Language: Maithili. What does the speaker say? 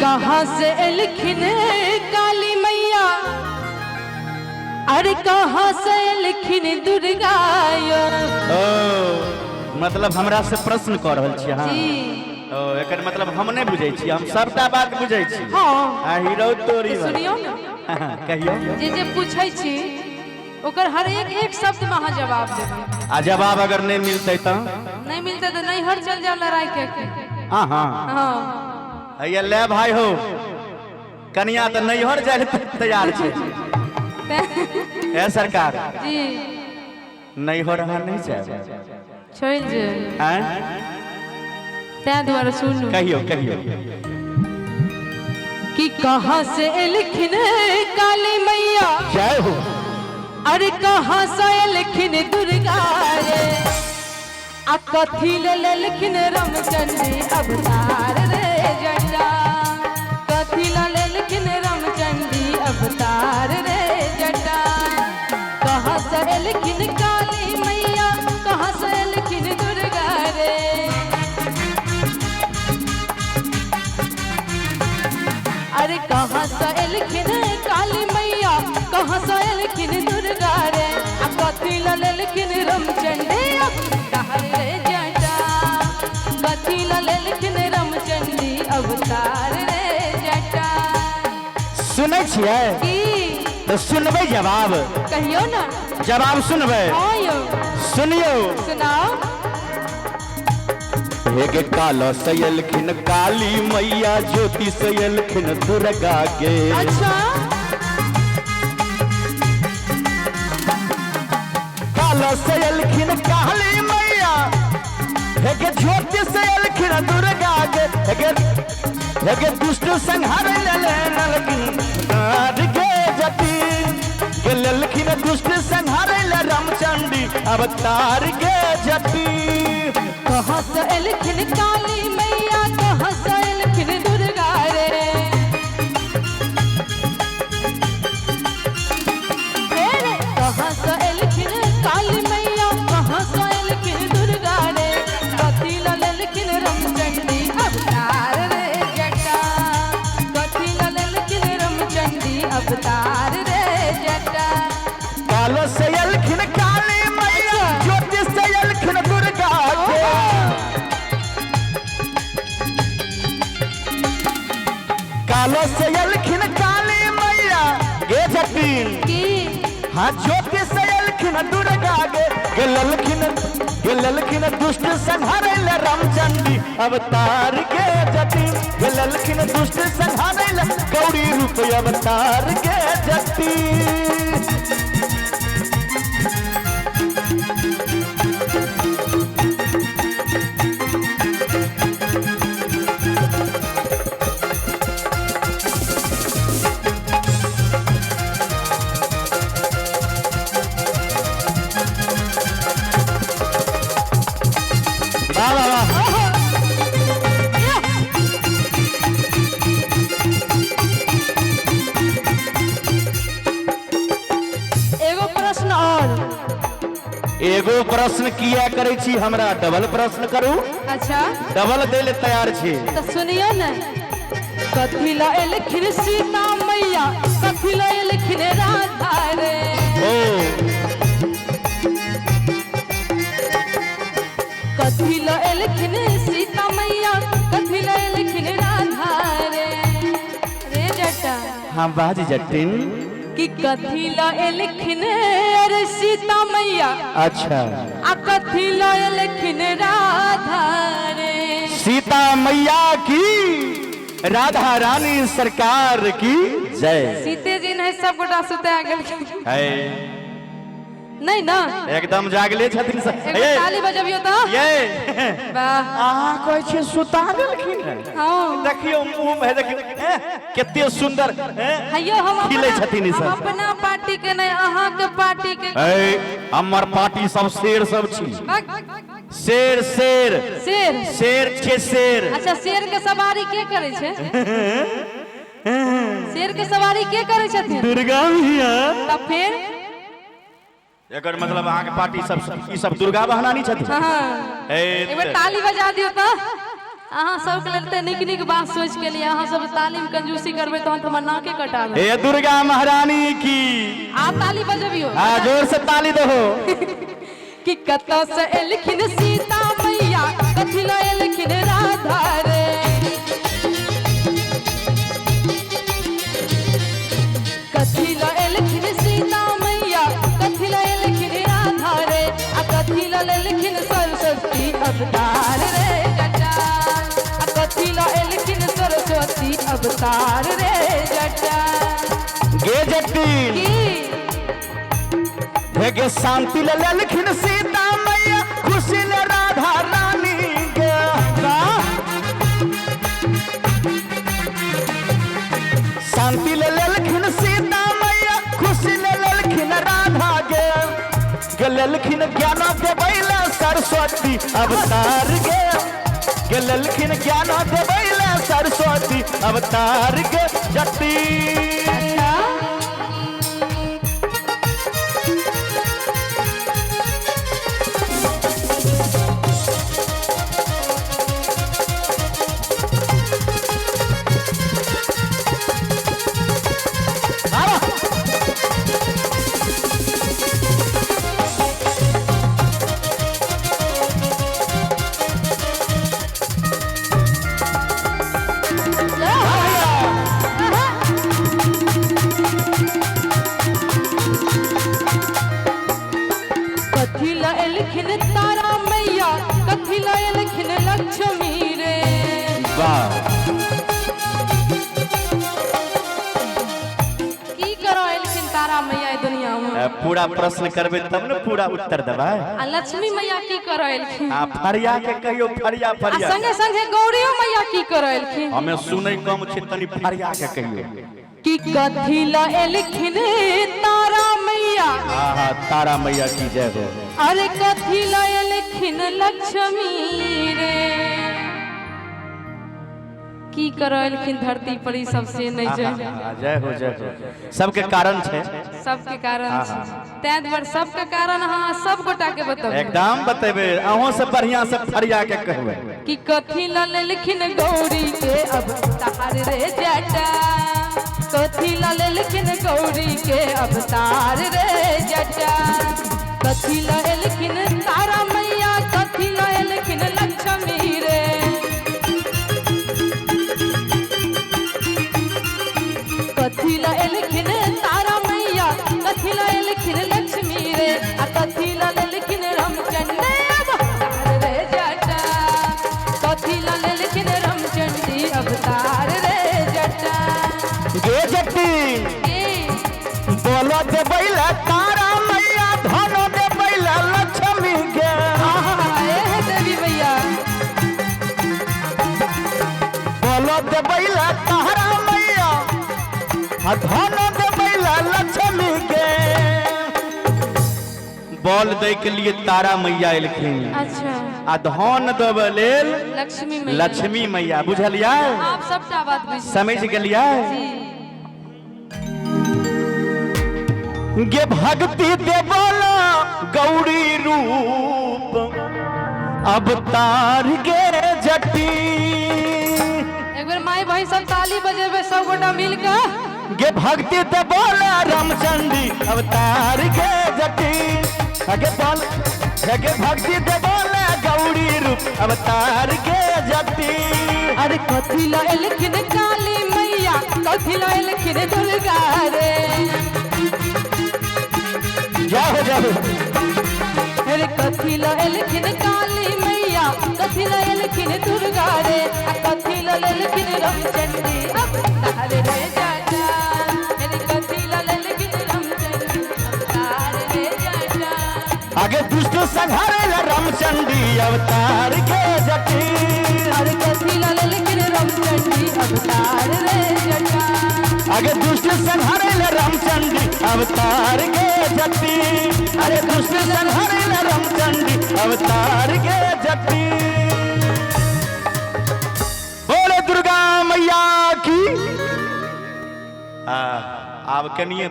कहाँ से एलखिन काली मैया, अरे कहाँ से एलखिन दुर्गा यो? ओ मतलब हमरा से प्रश्न कऽ रहल छी अहाँ? जी। ओ एकर मतलब हम नहि बुझै छी, हम सबटा बात बुझै छी। हँ। आ हीरो तोरी तऽ सुनियौ ने। कहियौ। जे जे पूछै छी ओकर हर एक एक शब्द में अहाँ जवाब देबै। आ जवाब अगर नहि मिलतै तऽ? नहीं मिलतै तऽ नैहर चल जाओ लड़ाई के। हाँ हाँ। हाँ। हैया ले भाई हो, कनिया तऽ नैहर जाय लए तैयार छै। हे सरकार जी। नैहर अहाँ नहि जायब? चलि जायब। आँय? तैं दुआरे सुनू। कहियौ कहियौ। कि कहाँ से एलखिन काली मैया, जय हो। अरे कहाँ से एलखिन दुर्गा रे, आ कथी ले लेलखिन रामचंडी अवतार रे जटा, कथी ले लेलखिन रामचंडी अवतार रे जटा। कहाँ से एलखिन काली मैया, कहाँ से एलखिन दुर्गा रे, अरे कहाँ से एलखिन काली मैया, कहाँ से एलखिन दुर्गा रे, आ कथी ले लेलखिन रामचंडी अवतार रे जटा, कथी ले लेलखिन रामचंडी अवतार रे जटा। सुनै छियै? की? तऽ सुनबै जवाब? कहियौ ने। जवाब सुनबै? हाँ यौ। सुनियौ। सुनाओ। हे गे काला से एलखिन काली मैया, ज्योति से एलखिन दुर्गा गे। अच्छा। काला से एलखिन काली मैया, हे गे ज्योति से एलखिन दुर्गा गे, हे गे दुष्ट संहार लेलखिन नार गे जति, गे लेलखिन दुष्ट संहार ले रामचंडी अवतार गे जति। कहाँ से एलखिन काली मैया, कहाँ से एलखिन दुर्गा रे, हे रे, कहाँ से एलखिन काली मैया, कहाँ से एलखिन दुर्गा रे, कथी ले लेलखिन रामचंडी अवतार रे जटा, कथी ले लेलखिन रामचंडी अवतार रे जटा। कालो से एलखिन काली मैया, ज्योति से एलखिन दुर्गा गे। कालो से एलखिन काली मैया गे जटिन की? हाँ ज्योति से एलखिन दुर्गा गे, गेललखिन दुष्ट संहारै ले रामचंडी अवतार गे जटिन, गेललखिन दुष्ट संहारै ले गौरी रूप अवतार गे जटिन। वाह वाह वाह। एगो प्रश्न और। एगो प्रश्न किया करै छी हमरा, डबल प्रश्न करू। अच्छा। डबल दै ले तैयार छी। तऽ सुनियौ ने। कथी ला एलखिन सीता मैया, कथी ला एलखिन राधा रे, ओ कथी ला एलखिन सीता मैया, कथी ला एलखिन राधा रे, रे जटा। हाँ बाज जटिन। कि कथी ला एलखिन अरे सीता मैया, अच्छा, आ कथी ला एलखिन राधा रे। सीता मैया की, राधा रानी सरकार की जय। सीते जी नहीं सब गोटा सुते गेलखिन है नहीं ना? एकदम जागले छथिन सब। एगो ताली बजबियो तऽ। ये वाह। अहाँ कहै छियै सुता देलखिन। हाँ। देखियौ मुंह में, देखियौ कते सुंदर हैयो हम खिलै छथिन ई हम सब। अपना पार्टी के नहीं, अहाँ के पार्टी के। ऐ हमर पार्टी सब शेर सब छी। बक। शेर शेर। शेर। शेर छे शेर। अच्छा, शेर के सवारी के करै छै? शेर के सवारी के करै छथिन? दुर्गा मैया। तब फिर एकर मतलब अहाँके पार्टी सब ई सब दुर्गा बहनानी छथिन। हाँ। ए एक बेर ताली बजा दियौ तऽ। अहाँ सबके लेल तऽ नीक नीक बात सोचि के लिए अहाँ सब तालीम कंजूसी करबै तहन तऽ हमर नाके कटा देत। हे दुर्गा महारानी की। आब ताली बजबियौ। हाँ, जोर से ताली दहो। कि कतऽ से एलखिन सीता मैया, कथी लए एलखिन राधा रे। कथी लए एलखिन सीता मैया, कथी लए एलखिन राधा रे, आ कथी लए लेलखिन सरस्वती अवतार रे जटा। आ कथी लए एलखिन सरस्वती अवतार रे जटा। गे जटिन। की? हे गे शांति ले लेलखिन सीता मैया, खुशी ले राधा रानी गे। शांति ले लेलखिन सीता मैया, खुशी ले लेलखिन राधा गे। गे लेलखिन ज्ञान देबै ले सरस्वती अवतार गे। गे लेलखिन ज्ञान देबै ले सरस्वती अवतार गे जटी। अच्छा। आवा। कथी लए एलखिन तारा मैया, कथी लए एलखिन लक्ष्मी रे। वाह। की करो एलखिन तारा मैया ई दुनिया में? पूरा प्रश्न करबै तब ने पूरा उत्तर देबै। आ लक्ष्मी मैया की करो एलखिन? आ फरिया के कहियो, फरिया आ फरिया। संगे संगे गौरियो मैया की करो एलखिन? हमें सुनै कम छै, तनी फरिया के कहियो। कि कथी लए एलखिन तारा मैया? आहा, तारा मैया की जय हो। अरे कथी लए एलखिन लक्ष्मी रे? की करो एलखिन धरती पर ई सब से नहीं जय। आहा, जय हो जय हो। सबके कारण छै। सबके कारण छै, तैं दुआरे सबके कारण अहाँ सब गोटा के बताउ। एकदम बतेबै, अहों से बढ़िया से फरिया के कहबै। कि कथी लए लेलखिन गौरी के अवतार रे जटा। कथी लए लेलखिन गौरी के अवतार रे जटा। कथी लए एलखिन तारा मैया, कथी लए एलखिन लक्ष्मी रे। कथी लए एलखिन तारा मैया, कथी लए एलखिन लक्ष्मी रे, आ कथी लए लेलखिन रामचंद्र अवतार रे जटा। कथी लए लेलखिन रामचंडी अवतार रे जटा। गे जटी। की? बोलो देबै ले तारा मैया, धन देबै ले लक्ष्मी गे। आहा, ए देवी मैया। बोलो देबै ले तारा मैया, आ धन देबै ले लक्ष्मी गे। बॉल दै के लिए तारा मैया एलखिन। अच्छा। आ धन देबै लेल लक्ष्मी मैया। लक्ष्मी मैया, बुझलियै? आप सबटा बात बुझ समझ गेलियै? जी। गे भक्ति देवला गौरी रूप अवतार गे जटी। एक बेर माई बहिन सब ताली बजेबै सब गोटा मिल के। गे भक्ति देवला रामचंडी अवतार गे जटी। गे बोल गे भक्ति देवला गौरी रूप अवतार गे जटी। अरे कथी लए एलखिन काली मैया, कथी लए एलखिन दुर्गा रे। जय हो जय हो। अरे कथी लए एलखिन काली मैया, कथी लए एलखिन दुर्गा रे, आ कथी लए लेलखिन रामचंडी अवतार रे जटा। अरे कथी लए लेलखिन रामचंडी अवतार रे जटा। आगे दुष्ट संहारे रामचंडी अवतार गे जटी। अरे कथी लए लेलखिन रामचंडी अवतार रे जटा। आगे दुष्ट संहारे रामचंडी अवतार गे जटी। अरे दुष्ट संहारे रामचंडी अवतार गे जटी। बोले दुर्गा मैया की। आब कनिए।